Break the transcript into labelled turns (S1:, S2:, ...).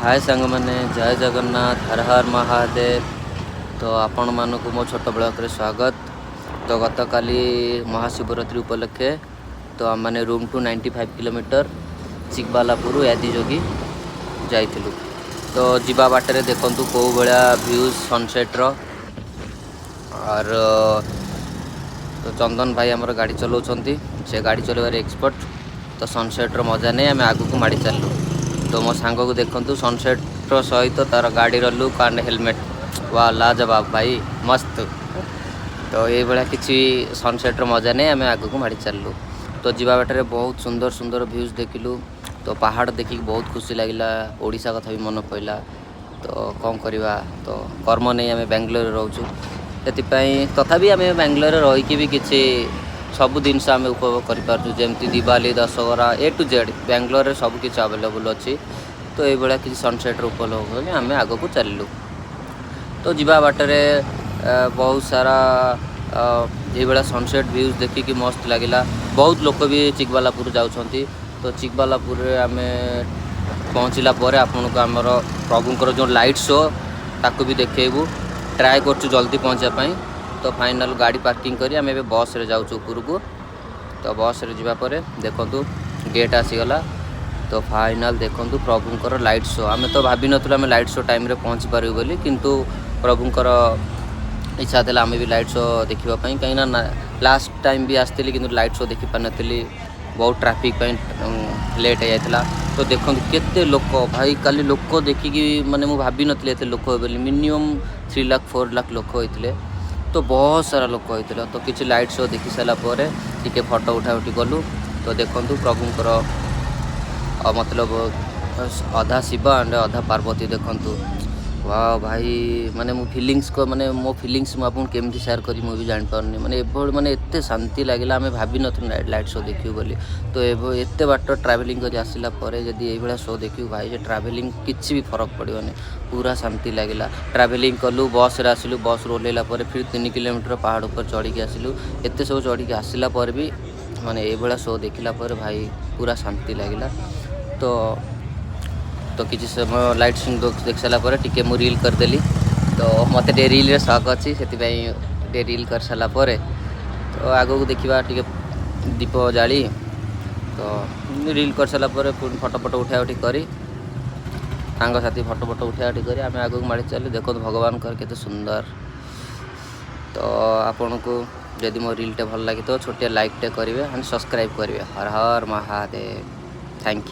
S1: ହାଏ ସାଙ୍ଗମାନେ, ଜୟ ଜଗନ୍ନାଥ, ହର ହର ମହାଦେବ। ତ ଆପଣମାନଙ୍କୁ ମୋ ଛୋଟ ବ୍ଲଗ୍ରେ ସ୍ୱାଗତ। ତ ଗତକାଲି ମହାଶିବରାତ୍ରି ଉପଲକ୍ଷେ ତ ଆମମାନେ ରୁମ୍ଠୁ 95 କିଲୋମିଟର ଚିକବାଲାପୁର ୟାଦିଯୋଗୀ ଯାଇଥିଲୁ। ତ ଯିବା ବାଟରେ ଦେଖନ୍ତୁ କେଉଁ ଭଳିଆ ଭ୍ୟୁଜ୍ ସନସେଟ୍ର। ଆର ତ ଚନ୍ଦନ ଭାଇ ଆମର ଗାଡ଼ି ଚଲାଉଛନ୍ତି, ସେ ଗାଡ଼ି ଚଲାଇବାରେ ଏକ୍ସପର୍ଟ। ତ ସନସେଟ୍ର ମଜା ନେଇ ଆମେ ଆଗକୁ ମାଡ଼ି ଚାଲିଲୁ। ତ ମୋ ସାଙ୍ଗକୁ ଦେଖନ୍ତୁ, ସନସେଟ୍ର ସହିତ ତାର ଗାଡ଼ିର ଲୁକ୍ ଆଣ୍ଡ ହେଲମେଟ୍, ବା ଲାଜବାବ ଭାଇ, ମସ୍ତ। ତ ଏଇଭଳିଆ କିଛି ସନସେଟ୍ର ମଜା ନେଇ ଆମେ ଆଗକୁ ମାଡ଼ି ଚାଲିଲୁ। ତ ଯିବା ବାଟରେ ବହୁତ ସୁନ୍ଦର ସୁନ୍ଦର ଭ୍ୟୁଜ୍ ଦେଖିଲୁ। ତ ପାହାଡ଼ ଦେଖିକି ବହୁତ ଖୁସି ଲାଗିଲା, ଓଡ଼ିଶା କଥା ବି ମନେ ପଡ଼ିଲା। ତ କ'ଣ କରିବା, ତ କର୍ମ ନେଇ ଆମେ ବାଙ୍ଗାଲୋରରେ ରହୁଛୁ। ସେଥିପାଇଁ ତଥାପି ଆମେ ବାଙ୍ଗାଲୋରରେ ରହିକି ବି କିଛି ସବୁ ଜିନିଷ ଆମେ ଉପଭୋଗ କରିପାରୁଛୁ, ଯେମିତି ଦିୱାଲି, ଦଶହରା, ଏ ଟୁ ଜେଡ଼୍ ବାଙ୍ଗାଲୋରରେ ସବୁ କିଛି ଆଭେଲେବୁଲ୍ ଅଛି। ତ ଏଇଭଳିଆ କିଛି ସନସେଟ୍ର ଉପଭୋଗ କରି ଆମେ ଆଗକୁ ଚାଲିଲୁ। ତ ଯିବା ବାଟରେ ବହୁତ ସାରା ଏଇଭଳିଆ ସନସେଟ୍ ଭ୍ୟୁଜ୍ ଦେଖିକି ମସ୍ତ ଲାଗିଲା। ବହୁତ ଲୋକ ବି ଚିକବାଲାପୁର ଯାଉଛନ୍ତି। ତ ଚିକବାଲାପୁରରେ ଆମେ ପହଞ୍ଚିଲା ପରେ ଆପଣଙ୍କୁ ଆମର ପ୍ରଭୁଙ୍କର ଯେଉଁ ଲାଇଟ୍ ଶୋ, ତାକୁ ବି ଦେଖେଇବୁ। ଟ୍ରାଏ କରୁଛୁ ଜଲ୍ଦି ପହଞ୍ଚିବା ପାଇଁ। ତ ଫାଇନାଲ୍ ଗାଡ଼ି ପାର୍କିଂ କରି ଆମେ ଏବେ ବସ୍ରେ ଯାଉଛୁ ଉପରକୁ। ତ ବସ୍ରେ ଯିବା ପରେ ଦେଖନ୍ତୁ, ଗେଟ୍ ଆସିଗଲା। ତ ଫାଇନାଲ୍ ଦେଖନ୍ତୁ ପ୍ରଭୁଙ୍କର ଲାଇଟ୍ ଶୋ। ଆମେ ତ ଭାବିନଥିଲୁ ଆମେ ଲାଇଟ୍ ଶୋ ଟାଇମ୍ରେ ପହଞ୍ଚି ପାରିବୁ ବୋଲି, କିନ୍ତୁ ପ୍ରଭୁଙ୍କର ଇଚ୍ଛା ଥିଲା ଆମେ ବି ଲାଇଟ୍ ଶୋ ଦେଖିବା ପାଇଁ। କାହିଁକିନା ଲାଷ୍ଟ ଟାଇମ୍ ବି ଆସିଥିଲି, କିନ୍ତୁ ଲାଇଟ୍ ଶୋ ଦେଖିପାରିନଥିଲି, ବହୁତ ଟ୍ରାଫିକ୍ ପାଇଁ ଲେଟ୍ ହେଇଯାଇଥିଲା। ତ ଦେଖନ୍ତୁ କେତେ ଲୋକ ଭାଇ। କାଲି ଲୋକ ଦେଖିକି ମାନେ ମୁଁ ଭାବିନଥିଲି ଏତେ ଲୋକ ହେବେ ବୋଲି। ମିନିମମ୍ 3 ଲାଖ, 4 ଲାଖ ଲୋକ ହେଇଥିଲେ। ତ ବହୁତ ସାରା ଲୋକ ହେଇଥିଲେ। ତ କିଛି ଲାଇଟ୍ ଶୋ ଦେଖି ସାରିଲା ପରେ ଟିକେ ଫଟୋ ଉଠା ଉଠି କଲୁ। ତ ଦେଖନ୍ତୁ ପ୍ରଭୁଙ୍କର ମତଲବ ଅଧା ଶିବ ଆଣ୍ଡ ଅଧା ପାର୍ବତୀ, ଦେଖନ୍ତୁ। ବା ଭାଇ, ମାନେ ମୁଁ ଫିଲିଙ୍ଗସ୍, ମାନେ ମୋ ଫିଲିଙ୍ଗସ୍ ମୁଁ ଆପଣଙ୍କୁ କେମିତି ସେୟାର କରିବି, ମୁଁ ବି ଜାଣିପାରୁନି। ମାନେ ଏଭଳି ମାନେ ଏତେ ଶାନ୍ତି ଲାଗିଲା, ଆମେ ଭାବିନଥିଲୁ ଲାଇଟ୍ ଶୋ ଦେଖିବୁ ବୋଲି। ତ ଏତେ ବାଟ ଟ୍ରାଭେଲିଂ କରି ଆସିଲା ପରେ ଯଦି ଏଇଭଳିଆ ଶୋ ଦେଖିବୁ ଭାଇ, ସେ ଟ୍ରାଭେଲିଂ କିଛି ବି ଫରକ ପଡ଼ିବନି, ପୁରା ଶାନ୍ତି ଲାଗିଲା। ଟ୍ରାଭେଲିଂ କଲୁ, ବସ୍ରେ ଆସିଲୁ, ବସ୍ରୁ ଓହ୍ଲେଇଲା ପରେ ଫିର୍ 3 କିଲୋମିଟର ପାହାଡ଼ ଉପରେ ଚଢ଼ିକି ଆସିଲୁ। ଏତେ ସବୁ ଚଢ଼ିକି ଆସିଲା ପରେ ବି ମାନେ ଏଇଭଳିଆ ଶୋ ଦେଖିଲା ପରେ ଭାଇ, ପୁରା ଶାନ୍ତି ଲାଗିଲା। ତ କିଛି ସମୟ ଲାଇଟ୍ ଶୋ ଦେଖି ସାରିଲା ପରେ ଟିକେ ମୁଁ ରିଲ୍ କରିଦେଲି। ତ ମୋତେ ଟିକେ ରିଲ୍ରେ ସକ୍ ଅଛି, ସେଥିପାଇଁ ଟିକେ ରିଲ୍ କରିସାରିଲା ପରେ ତ ଆଗକୁ ଦେଖିବା ଟିକେ ଦୀପ ଜାଳି। ତ ରିଲ୍ କରିସାରିଲା ପରେ ପୁଣି ଫଟୋ ଫଟୋ ଉଠା ଉଠି କରି, ସାଙ୍ଗସାଥି ଫଟୋ ଫଟୋ ଉଠା ଉଠି କରି ଆମେ ଆଗକୁ ମାଡ଼ି ଚାଲିଲୁ। ଦେଖନ୍ତୁ ଭଗବାନଙ୍କର କେତେ ସୁନ୍ଦର। ତ ଆପଣଙ୍କୁ ଯଦି ମୋ ରିଲ୍ଟା ଭଲ ଲାଗିଥିବ, ଛୋଟିଆ ଲାଇକ୍ଟେ କରିବେ ଆଣ୍ଡ ସବସ୍କ୍ରାଇବ୍ କରିବେ। Har Har Mahadev, thank you.